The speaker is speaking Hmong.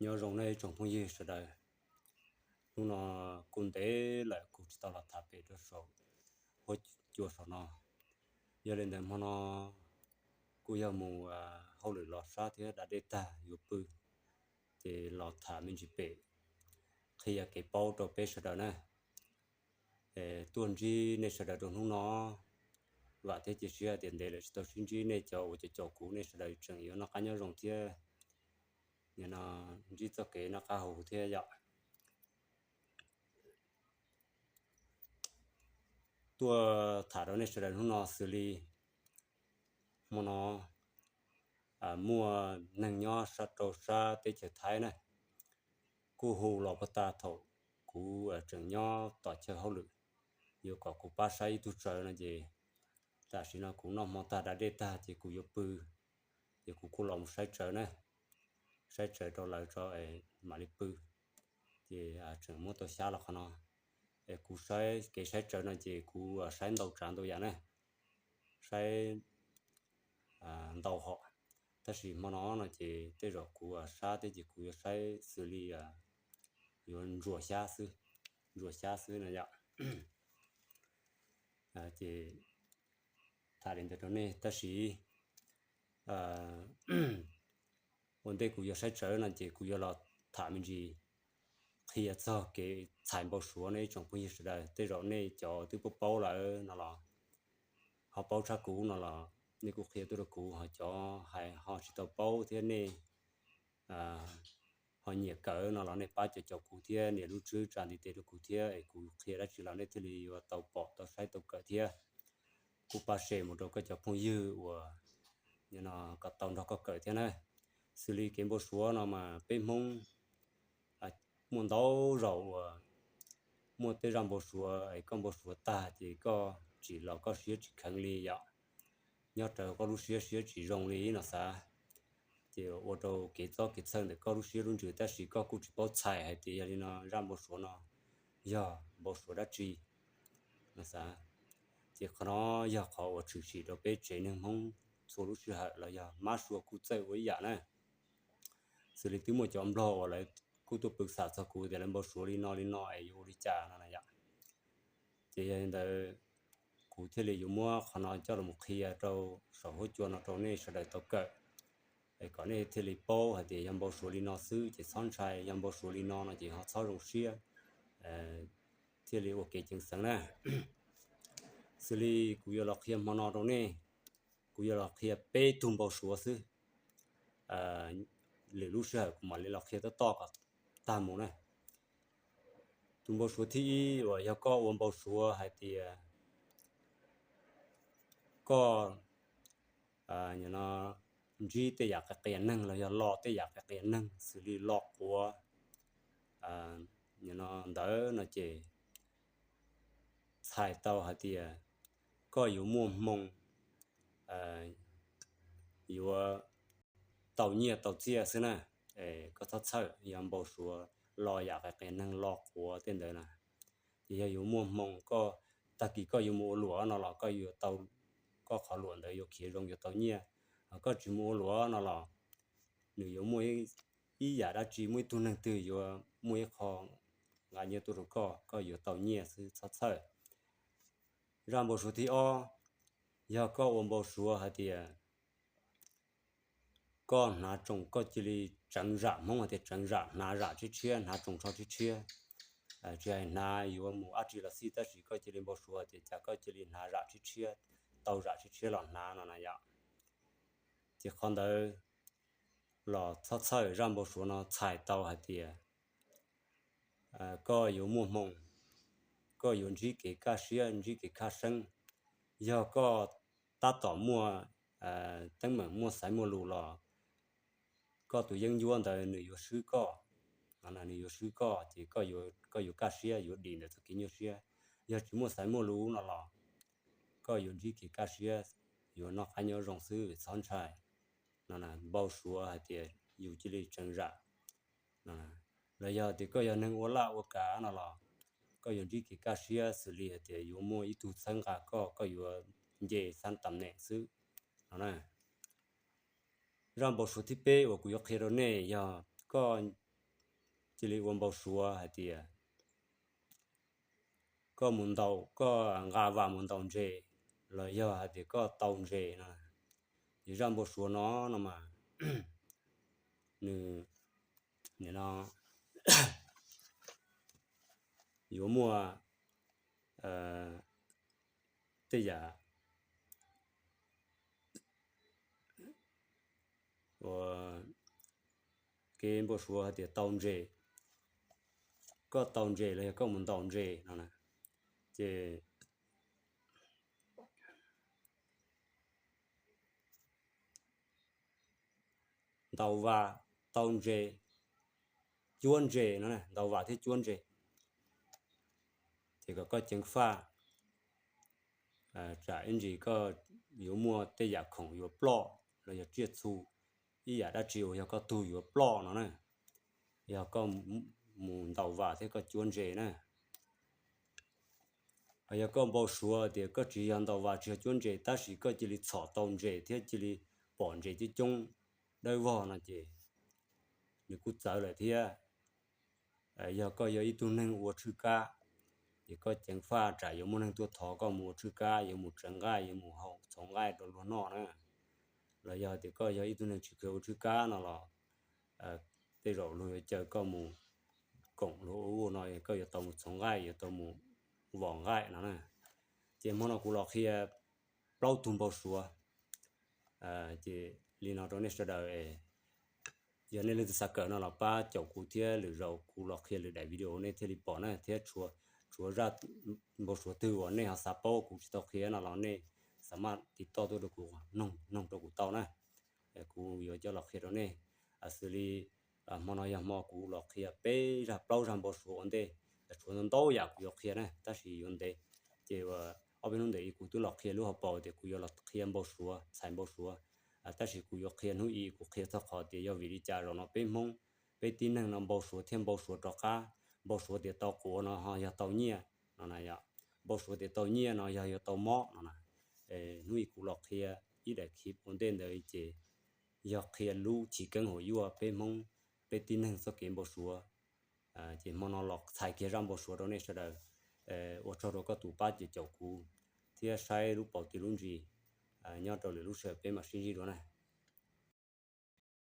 Nyob zoo nej tsoom phooj ywg sawv daws. Hnub no kuj ntev lawm kuv tsis tau los tham pem rau saum huab cua saum no. Yog li ntawd hmo no kuj yog mus hauj lwm los sab thiab da dej tag yuav pw, ces los tham me ntsis pem qhia kev paub rau peb sawv daws na. Tuaj ntsib nej sawv daws rau hnub no, vam thiab cia siab tias ntev lawm tsis tau sib ntsib, nej cov uas caum caum kuv nej sawv daws tseem yuav noj qab nyob zoo thiab, ntsib txoj kev noj qab haus huv thiab yom. Tuaj tham rau nej sawv daws hnub no xws li hmo no muaj neeg nyob sab rau sab teb chaws Thaib na, kuj hu los puag ta thaum kuv tseem nyob tom chaw hauj lwm, yuav kom kuv pab saib ib tug tsawv no ces tam sim no kuv noj hmo tag da dej tag ces kuv yuav pw, ces kuv kuj los mus saib tsawv na, saib tsawv rau lawv tso mam li pw. Ces tseem muab tau xyab los qhov no. Es kuv saib kev saib tsawv no ces kuv saib ntau tsav ntau yam na, saib ntau hom, tab sis hmo no no ces tej zaum kuv sab thiab ces kuv yuav saib xws li yuav ntsuas xyab xwb, ntsuas xyab xwb no yom. Ces tham li ntawd rau nej tab sis ua ntej kuv yuav saib tsawv no ces kuv yuav los tham me ntsis qhia txog kev txhais npau suav nej ib tsoom phooj ywg sawv daws. Tej zaum nej cov twb paub paub lawm no los ho paub tshaj kuv no los nej kuj qhia tuaj rau kuv, ho cov hais ho tsis tau paub thiab nej ho nyiam kawm no los nej pab caum caum kuv thiab nias lub tswb tsa ntiv tes rau kuv thiab es kuv qhia dab tsi los nej thiaj li yuav tau pom tau saib tau kawm thiab. Kuj pab share mus rau koj cov phooj ywg uas no kom tau nrog koj kawm thiab na. Xws li kev npau suav no mas peb Hmoob muaj ntau zaus uas muaj tej zaj npau suav es koj npau suav tag ces koj tsim los koj siab tsis kheev li yom, nyob raws koj lub siab, siab tsis zoo li no xav, ces ua rau kev txob kev txhawj ntawm koj lub siab lub ntsws tab sis koj kuj tsis paub txhais hais tias yog li no zaj npau suav no yog npau suav dab tsi no xav. Ces qhov no yog qhov uas tshwm sim rau peb tsev neeg Hmoob txhua lub sij hawm los yog mab sua kuj txawj ua ib yam na. Xws li twb muaj cov Nplog uas lawv kuj tuaj pw xam txog kuv tias lawv npau suav li no li no es yuav ua li cas no na yom. Ces yog li ntawd kuv thiaj li yuav muab qhov no coj los qhia rau saum huab cua no rau nej sawv daws tau kawm, es kom nej thiaj li paub hais tias yog npau suav li no xwb ces txhob ntshai, yog npau suav li no no ces ho txhob zoo siab, thiaj li ua kev ceev xeev na. Xws li kuv yuav los qhia hmo no rau nej, kuv yuav los qhia peb tug npau suav xwb. Lwm lub sij hawm kuv mam li los qhia tab tom kom tag mus na. Tus npau suav thib ib uas yog koj ua npau suav hais tias koj ntsib tej yam qias qias neeg los yog lo tej yam qias qias neeg xws li lo quav ntawd no ces txhais tau hais tias koj yuav muaj hmoo yuav tau nyiaj tau txiaj xwb na. Koj txhob txhawj, yog npau suav lo yam qias qias neeg lo quav tej ntawd na, ces yog yuav muaj hmoo. Koj tag kis koj yuav mus ua luam no los koj yuav tau, koj qhov luam ntawd yuav khiav zoo yuav tau nyiaj. Koj tsis mus ua luam no los nws yuav muaj ib yam dab tsi, muaj ib tug neeg twg yuav muaj ib qho nqa nyiaj tuaj rau koj, koj yuav tau nyiaj xwb, txhob txhawj. Zaj npau suav thib ob, yog koj ua npau suav hais tias koj hnav tsoos, koj cia li tseev zam, Hmoob hais tias tseev zam, hnav zam tshiab tshiab, hnav tsoos tsho tshiab tshiab. Tsis hais hnav yuav mus dab tsi los xij tab sis koj cia li npau suav tias cas koj cia li hnav zam tshiab tshiab, tau zam tshiab tshiab los hnav no na yom. Ces qhov ntawd los txhob txhawj, zaj npau suav no txhais tau hais tias koj yuav muaj hmoo, koj yuav ntsib kev kaj siab, ntsib kev kaj seeb. Yog koj tab tom muaj teeb meem, muaj xaiv muaj lus los koj tus yeeb ncuab ntawd nws yuav swb koj, nws yuav swb koj ces koj yuav kaj siab, yuav dim ntawm txoj kev nyuaj siab. Yog tsis muaj xaiv muaj lus no los koj yuav ntsib kev kaj siab, yuav noj qab nyob zoo xwb, txhob ntshai. Npau suav hais tias yus cia li tseev zam, los yog tias koj yog neeg ua laj ua kam no los koj yuav ntsib kev kaj siab xws li hais tias yuav muaj ib tug txhawb nqa koj, koj yuav nce xab tam neem xwb no na. Zaj npau suav thib peb uas kuv yuav qhia rau nej yog koj cia li ua npau suav hais tias koj mus ntaus, koj nqa vam mus ntaus ntses los yog hais tias koj tau ntses no, ces zaj npau suav no no mas nws, no yuav muaj tej yam ua kev npau suav hais tias tau ntses, koj tau ntses los yog koj mus ntaus ntses no na, ces ntaus vam, tau ntses, cuab ntses no, ntaus vam thiab cuab ntses, ces kom koj ceev faj, tsam ib ntsis koj yuav muaj tej yam khoom yuav ploj los yog tsiaj txhu, ib yam dab tsi uas yog koj tug yuav ploj no na, yog koj mus ntaus vam thiab koj cuab ntses na. Yog koj npau suav tias koj tsis yog ntaus vam tsis yog cuab ntses tab sis koj cia li txhom tau ntses thiab cia li pom ntses coob coob dawb vog no ces nws kuj txawv lawm thiab. Yog koj yog ib tug neeg ua tshwj kab, ces koj ceev faj tsam yuav muaj neeg tuaj thov koj mus ua tshwj kab, yuav mus tsaws nqaij, yuav mus hau txhoov nqaij rau luag noj na. Los yog tias koj yog ib tug neeg tsis kheev ua tshwj kab no los tej zaum luag yuav caw koj mus koom luag ua no, koj yuav tau mus txhoov nqaij, yuav tau mus vom nqaij no na. Ces hmo no kuv los qhia plaub tug npau suav. Ces li no rau nej sawv daws, yog nej leej twg xav kawm no los pab caum kuv thiab lwm zaus kuv los qhia lwm daim video nej thiaj li pom na, thiab tshuav zaj npau suav twg uas nej ho xav paub kuv tsis tau qhia no los nej xav maj tiv toj tuaj rau kuv, noog rau kuv tau na, kuv yuav coj los qhia rau nej. Xws li hmo no yog hmo kuv los qhia peb zaj plaub zaj npau suav ua ntej, tshuav ntau ntau yam kuv yuav qhia na tab sis yuav ntev. Ces ob peb hnub ntawd kuv twb los qhia lub hauv paus tias kuv yuav los qhia npau suav, txhais npau suav, tab sis kuv yuav qhia hnub i kuv qhia txog qhov tias yog vim li cas zaum no peb Hmoob, peb tib neeg no npau suav thiab npau suav rov qab, npau suav tias tau quav no ho yog tau nyiaj no na, npau suav tias tau nyiaj no yog yuav tau mob no na. Hnub i kuv los qhia ib daim clip ua ntej ntawd ces yog qhia lub chiv keeb huam yuaj peb Hmoob, peb tib neeg txoj kev npau suav. Ces hmo no los txhais kiag zaj npau suav rau nej sawv daws. Ua tsaug rau koj tus pab caum kuv thiab saib lub paus twg lub ntsis. Nyob rau lwm lub sij hawm peb mam sib ntsib dua na.